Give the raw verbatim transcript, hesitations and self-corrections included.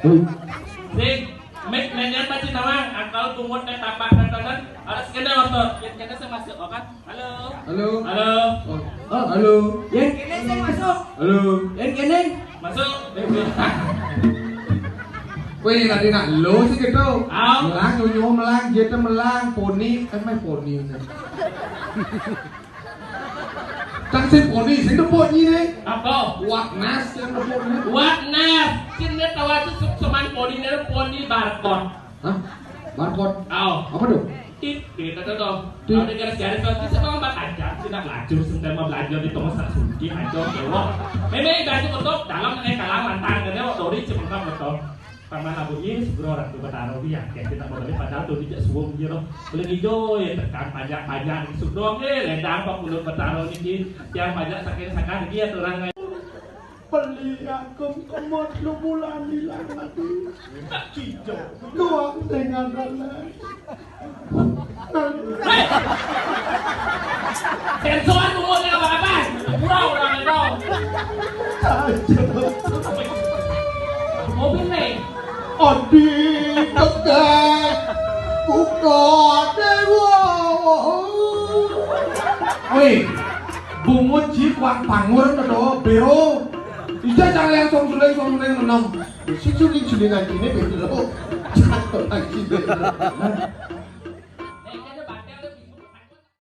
Sing, mik nyanyian pasti nawang, angkal pungut nang tapak nang tanan, alas kena motor, yén kena sing masuk, oh kan? Halo. Halo. Halo. Oh, oh, halo. Yén kena sing masuk. Halo. Yén kena. Masuk. Eh, iya. Wéh, tadi nak lo sih gitu. Au. Melang, nyonyo melang, jete melang, poni, kan main poni. Tang sing poni, sing nepuk nyine. Apa? Wak Nas sing nepuk nyine. Wak Nas, sing net tawa tu suk seman poni ne poni barcode. Hah? Barcode? Au. Apa tu? Tit, tit, tit, tit. Tit. Ada garis-garis lagi sama obat aja, sing nak lajur, sing tema belajar di tengah sak sunti, aja, dewa. Memang gaji betul, dalam naik kalang lantang, gede, wak dori, cemengkap betul. Paman Abu Yis, bro, Ratu Betara, ya, kayak kita mau balik, padahal tuh dijak suwung, gitu. Boleh hijau, ya, tekan, pajak, pajak, sudong, eh, ledang, Pak Pulut Betara, ini, yang pajak, sakit, sakit, dia, tuh, orang, beli aku kemot lu bulan hilang lagi. Dua dengan dalam. Hei! Sensoran umurnya apa-apa? Kurang orang itu. Mobil nih. Adi tegak buka dewa. Woi, bungut ji kuang pangur to, bero. Ija jangan yang song suling, song suling, enam. Sing suling, suling lagi ini, bero. Jatuh lagi, bero.